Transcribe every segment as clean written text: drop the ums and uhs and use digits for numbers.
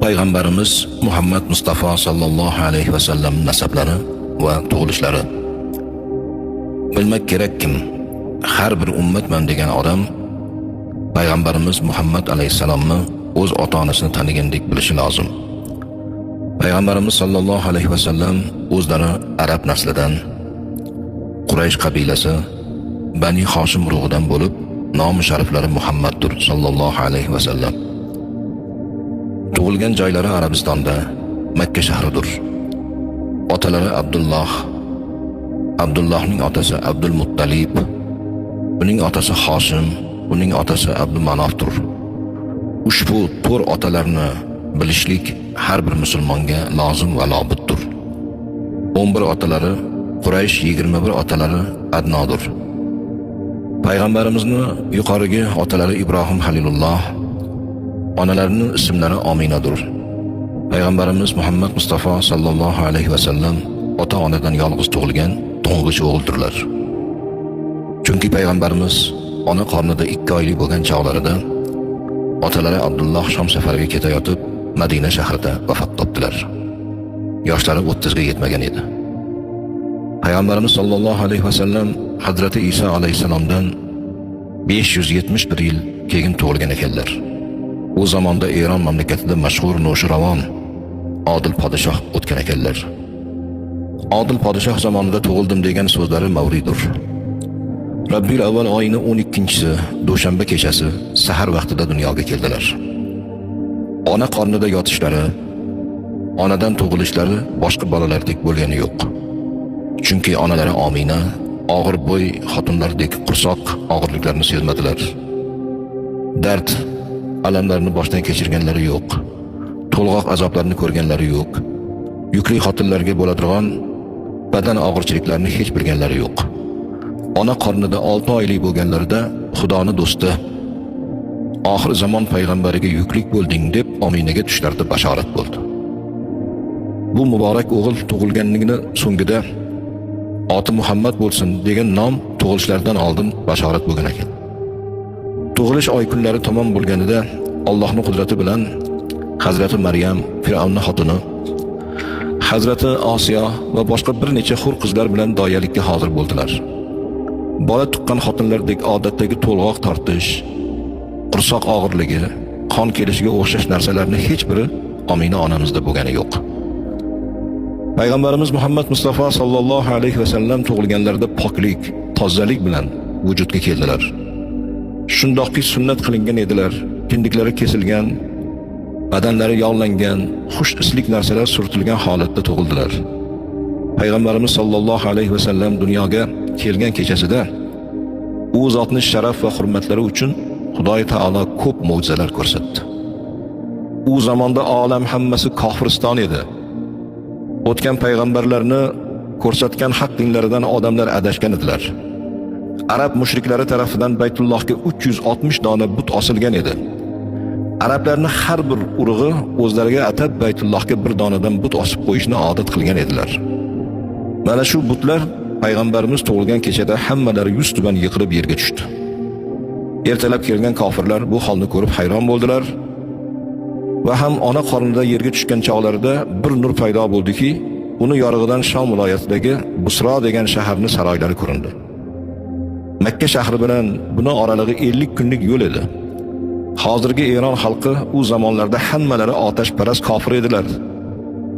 Payg'ambarimiz Muhammad Mustafa sallallohu alayhi va sallam nasablari va tug'ilishlari. Bilmak kerakkim, har bir ummatman degan odam payg'ambarimiz Muhammad alayhissalomni o'z ota-onasini tanigandek bilishi lozim. Payg'ambarimiz sallallohu alayhi va sallam o'zlari arab naslidan, Quraysh qabilasi Bani Hoshim urug'idan bo'lib, nomi shariflari Muhammaddir sallallohu alayhi va sallam. Tug'ilgan joylari Arabistonda, Makka shahridir. Otalari Abdulloh, Abdullohning otasi Abdul Muttalib, uning otasi Hoshim, uning otasi Abdumanofdir. Ushbu to'rt otalarni bilishlik har bir musulmonga lozim va lobuddir. 11 otalari Quraysh, 21 otalari Adnodir. Payg'ambarimizni yuqorigi otalari Ibrohim Halilulloh, onalarining ismlari Ominadir. Payg'ambarimiz Muhammad Mustafa sallallohu alayhi va sallam ota-onadan yolg'iz tug'ilgan to'ng'ich o'g'ildirlar. Chunki payg'ambarimiz ona qornida 2 oylik bo'lgan chog'larida otalari Abdulloh Shom safariga ketayotib Madina shahrida vafot topdilar. Yoshlari 30 ga yetmagan edi. Payg'ambarimiz sallallohu alayhi va sallam Hazrati Iso alayhissalomdan 571 yil keyin tug'ilgan ekanlar. U zamonda Eron mamlakatida mashhur No'shiravon odil podshoh o'tgan ekanlar. Odil podshoh zamonida tug'ildim degan so'zlari mavridur. Rabbiyul avval oyini 12-chisi dushanba kechasi sahar vaqtida dunyoga keldilar. Ona qornida yotishlari, onadan tug'ilishlari boshqa bolalardek bo'lgani yo'q. Chunki onalari Omina og'ir bo'y xotinlardek qursoq og'irliklarini sezmadilar. Dard, alamlarni boshdan kechirganlari yo'q. To'lg'oq azoblarni ko'rganlari yo'q. Yukli xotinlarga bo'ladigan badan og'irchiliklarni hech bilganlari yo'q. Ona qornida 6 oylik bo'lganlarida Xudoni do'sti, oxir zamon payg'ambariga yuklik bo'lding deb Ominaga tushlarida bashorat bo'ldi. Bu muborak o'g'il tug'ilganligini so'ngida oti Muhammad bo'lsin degan nom tug'ilishlaridan oldin bashorat bo'lgan ekan. Tug'ilish oy kunlari tamom bo'lganida Allohning qudrati bilan Hazrati Maryam, Fir'avnning xotini, Hazrati Osiyo va boshqa bir necha hur qizlar bilan doyalikka hozir bo'ldilar. Bola tuqqan xotinlardek odatdagi to'lg'oq tortish, qursoq og'irligi, qon kelishiga o'xshash narsalarni hech biri Omina onamizda bo'lgani yo'q. Payg'ambarimiz Muhammad Mustafa sallallohu alayhi va sallam tug'ilganlarida poklik, tozalik bilan vujudga keldilar. Shundoqki sunnat qilingan edilar, kindiklari kesilgan, badanlari yog'langan, xush islik narsalar surtilgan holatda tug'ildilar. Payg'ambarimiz sallallohu alayhi va sallam dunyoga kelgan kechasida u zotni sharaf va hurmatlari uchun Xudoy taolo ko'p mo'jizalar ko'rsatdi. U zamonda olam hammasi kofiriston edi. O'tgan payg'ambarlarni ko'rsatgan haq dinlaridan odamlar adashgan edilar. Arab mushriklari tarafidan Baytullohga 360 dona but osilgan edi. Arablarning har bir urug'i o'zlariga atab Baytullohga bir donadan but osib qo'yishni odat qilgan edilar. Mana shu butlar payg'ambarimiz tug'ilgan kechada hammalari yuz tuban yiqilib yerga tushdi. Ertalab kelgan kofirlar bu holni ko'rib hayron bo'ldilar va ham ona qornida yerga tushgan chog'larida bir nur paydo bo'ldiki, uni yorug'idan Shom viloyatidagi Busro degan shaharning saroylari ko'rindi. Makka shahri bilan buni oralig'i 50 kunlik yo'l edi. Hozirgi Eron xalqi u zamonlarda hammalari otashparast kofir edilar.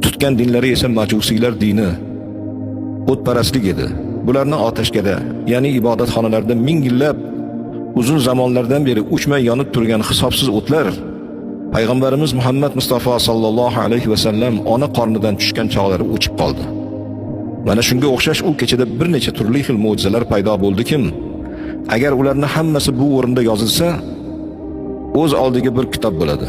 Tutgan dinlari esa majusiylar dini, o'tparastlik edi. Bularni otashkada, ya'ni ibodatxonalarda ming yillab uzun zamonlardan beri o'chmay yonib turgan hisobsiz o'tlar payg'ambarimiz Muhammad Mustafa sallallohu alayhi va sallam ona qornidan tushgan chog'lari o'chib qoldi. Mana shunga o'xshash u kechada bir necha turli xil mo'jizalar paydo bo'ldikim, agar ularning hammasi bu o'rinda yozilsa, o'z oldiga bir kitob bo'ladi.